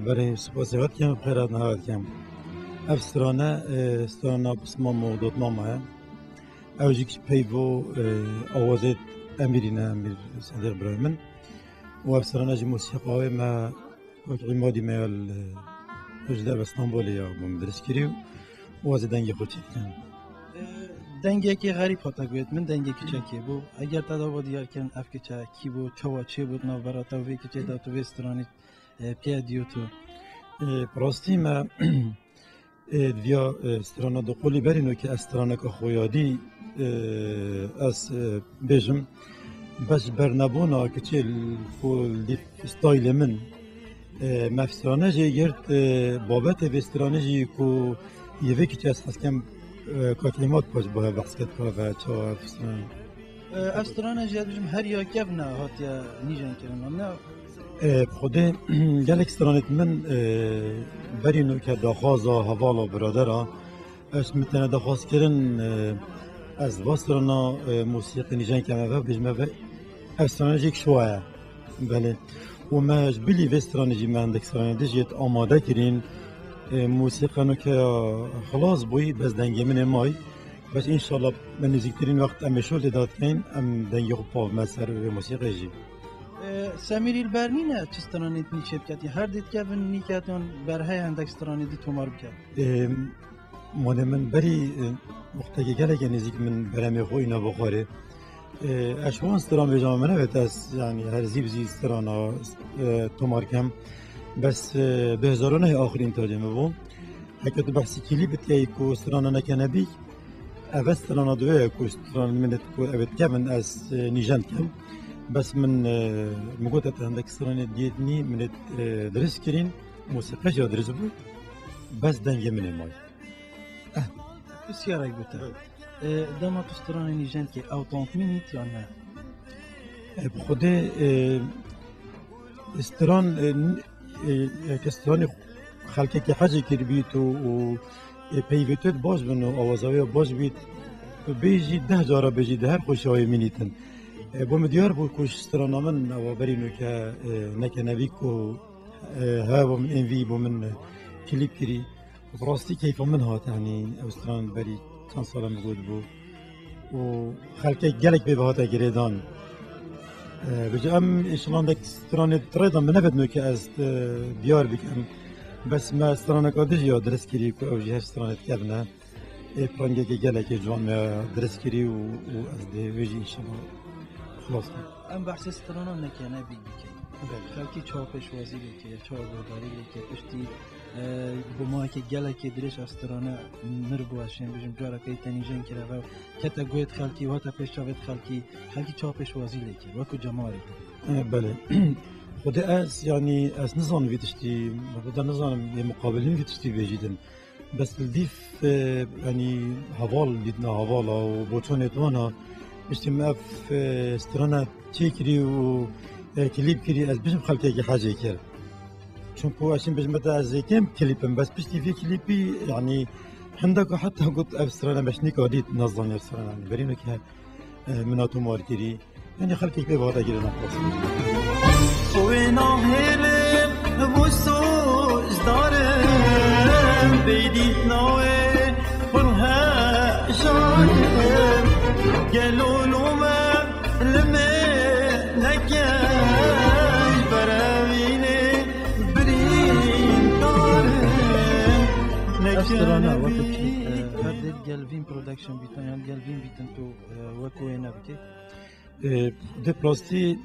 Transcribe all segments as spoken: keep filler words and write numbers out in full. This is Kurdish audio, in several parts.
Berê spasê we dikim, xêra niha we dikim. Ev strane, e, strana Pismam û Dotmama ye. Ew jî peyvo, e, awazê Emîrî ne, Emîr Sedîq Birayê min. Û ev strane jî mûsîqa wê me wek Îmadî me ya li, ji derve Stenbolê ya bû min dirist kirî û ez ê dengê xwe çê dikim. E, dengekî xerîb hate guhêt min, dengê kiçekê bû. Eger te de bo diyar kirin ev kiçe kî bû, çawa çê bû di navbera te û vê kiçê de tu vê stranî, e, pê diyo tu? E, bi rastî me, e, viya, e, strana di qolî berî no ke ez straneka xwe yadî, e, ez, e, bêjim. Bes ji bernebûna kiçê li xwe li dîf staylê min, e, me strane jê girt, e, babetê vê stranê jî ku yê vê kiçe ez hez kem, e, Kak Îmad paş bo hev behs ket ka ve çawa ev strane. E, ev strane jî ez bijim her ya kevne hatiye nîjen kirin, ne? E, bi Xwedê gelek stranêt min, e, berî no ke daxwaza hevala biradera, ez min tene daxwaz kirin, e, ez va strana, e, mûsîqî nîjen keme ve, bijme ve, ev strane jî kişwa ye. Belê. Û me ji bilî vê stranê jî me hindek stranê dij yêt amade kirîn. E, mûsîqa no ke xilas bûyî, bes dengê min ê may. Bes înşallah me nêzîktirîn wext em ê şol tê dadikeyn, em dengê xwe pav me ser vê mûsîqê jî. E, Semîrî li ber nîne çi stranê nî çê biketî? Her dê dikevin nîket yan ber heye hindek stranê dî tomar biket? E, Malê min berî, e, wextekê gelekê nêzîk min beremê xwe îna bo xwarê. E, ez ji wan stran bêjama min nevêt ez, yanî her zî bi zî strana, e, tomar kem. Bes, e, du hezar û neh axirîn tacê min bû. Heke tu behsî klîp dikeyî ku strana nekene bîk, ev strana di wê ye ku stran min ê ku ev ê dikevin ez, e, nîjen dikim. Bes min, e, min got ez hindek stranê diyêt nî min ê, e, dirist kirîn, mûsîqê jî ya dirist bû. Bes dengê min ê may. Eh. Pisyarek bite. Evet. E, dema tu stranê nîjen dikî, ew tantmînît yan ne? E, bi Xwedê, e, stran, e, n-, e, e, ke stranê xelkekî hecê kiribît û, û, e, peyvê tu baş bin û awaza wê baş bît, tu bêjî deh cara bêjî, di her xweşiya wê mînîtin. E, bo min diyar bû ku ji strana min ewa berî no ke, e, neke nevî ku, e, hewa min ên vî bo min, e, klîp kirî. Bi rastî keyfa min hat, yanî ew stran berî çend sala min got bû û xelkek gelek pê ve hate girêdan. E, bêje em înşallah hindek stranê di rê de min nevet no ke ez, e, diyar bikim. Bes me straneka dij ya dirist kirî ku ew jî hev stranê dikevine. Ê pirengekê gelekê ciwan me dirist kirî û, û ez dê wê jî înşallah xilas kim. Em behsê strana neke ne bîk bikin. Belê. Xelkî çawa pêşwazî lê kir, çawa guhdarî lê kir, piştî, e, bi mahekê gelekê dirêj ev strane mir bû, ez şên bijim, careke te nîjen kire ve, kete guhêt xelkî, hate pêş çavêt xelkî, xelkî çawa pêşwazî lê kir, wekû cemarê. E, belê. Xwedê ez, yanî, ez nizanim vî tiştî, xwedê nizanim yê muqabilîn vî tiştî bêjîtin. Bes li dîf, e, yanî heval dîtina hevala û boçonê wana, piştî min ev, e, strana çêkirî û, e, klîp kirî, ez bijim xelkekî hecê kir. Çunku ez şîn bijim te ez ê kêm klîp im, bes piştî vê klîpî, yanî hindeka heta got ev strana beşnîka dît, nezanî ev strana, yanî berî no ke, e, min a tomar kirî. Yanî xelkê pê vate girêdan xwest. Wê nahêlim, wisa ji darim, bêdît navê pir hejarim. Gelo lome li me neke, berevînê birîndarim. Ev strana weke çi, e, her dê gel vîn production bîtin, yan gel vîn bîtin tu, e, wek wê nebikê? E, di plastî,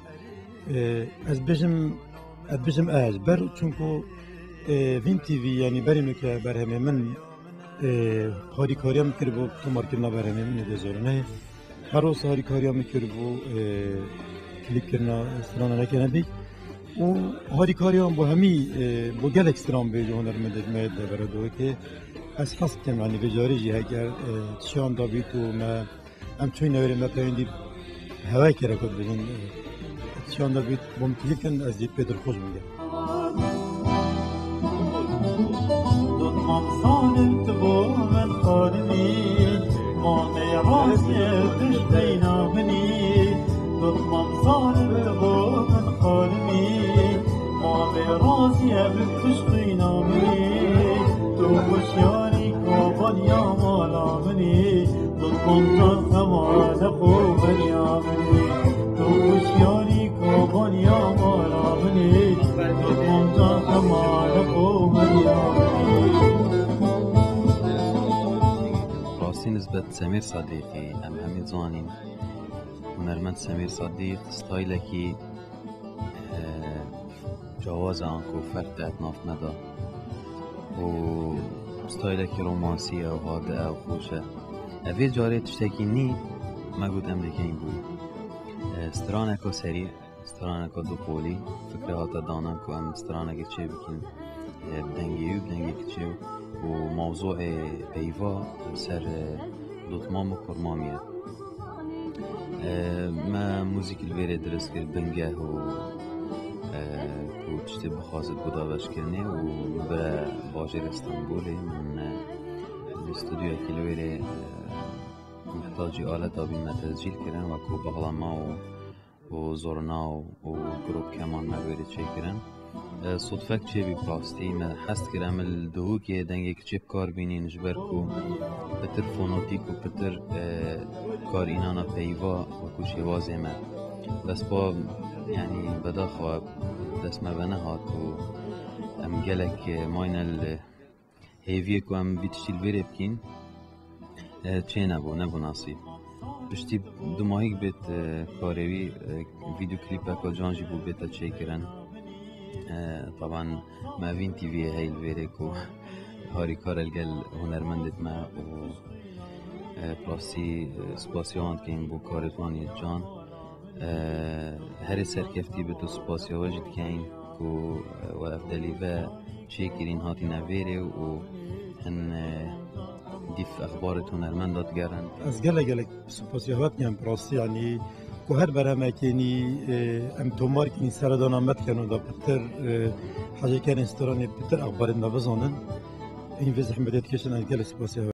e, ez bijim, ez bijim ez ber, çunku, e, Vîn T V, yanî berî no ke berhemê min, e, harîkariya min kiribû, tomarkirina berhemê min ê dê zorineyê. Her roz harîkariya min kiribû, e, klîpkirina strana nekene bîk. Û harîkariya min bo hemî, e, bo gelek stran bêje hunermendê me de beredokê. Ez hez dikim, yanî vê carê jî heger, e, çiyan da bît û me Em çûyî newêrê me peyndî hewayê kere ku dibêjin, çiyan de bît bo min klîp kin, ez jî pê dilxweş bûm. Dotmam zalim tu bo min xanimî, mamê razî tu ji beyna min î. Dotmam zalim tu bo min xanimî, mamê razî Ev piştîna min ê, tu hişyarî kabaniya mala min ê, dotmamta xemale xo beriya min ê, tu hişyarî kabaniya mala min ê, dotmamta xemale xo beriya min ê. Rastî nisbet Semîr Sedîqî em hemî zanîn. Hunermend Semîr Sedîq stayilekî, e, cawaz e anku ferq di nav me de. Û stayilekî romansî ye û hade ye û xweş e. Ev ê carê tiştekî nî me got em dikeyin bûyî. E, straneka serî, straneka du qolî, fikre hate dana ku em stranekê çê bikin, e, bi dengê wî, bi dengê kiçê û mewzûê peyva li ser, e, dotmam û kurmamî ye. E, me muzîk li vêrê dirist kir, bingeh û, e, ku tiştê bixwazit bû dabeşkirinê û min bire bajêrê Stenbolê, min, e, li studyoyekî li wêrê, e, mihtacî aleta bîn me tescîl kirin, wekû baxlama û û zurna û, û grûp keman me wêrê çêkirin. E, sodfek çêbî bi rastî, me hest kir em li Duhokê dengê kiçê bi kar bînîn, ji ber ku pitir fonotîk û pitir, e, kar înana peyva wekû şêwazê me. Bes pa, yanî bedaxa dest me venehat û em gelek, e, mayne li hêviyê ku em vî tiştî li vêrê bikîn, e, çê nebû, nebû nasîb. Piştî du mahîk bêt, e, karê wî, e, vîdyoklîpeka can jî bû bête çêkirin. E, taban me Evîn T V'yê hey li vêrê ku harîkar e li gel hunermendêt me û, e, bi rastî, e, spasiya wan dikeyin bo karê wan yê can. E, herê serkeftî bit û spasiya we jî dikeyin ku, e, we ev delîve çêkirîn hatîne vêrê û hin, e, dîf exbarêt hunermenda digerin. Ez gelek gelek spasiya we dikim bi rastî, yanî ku her berhemekê nî, e, em tomar kî nî seredana me dikin û da pitir, e, hecêkerên stranê pitir exbarên me bizanin. Ên vê zehmetê dikişin, ez gelek spasiya we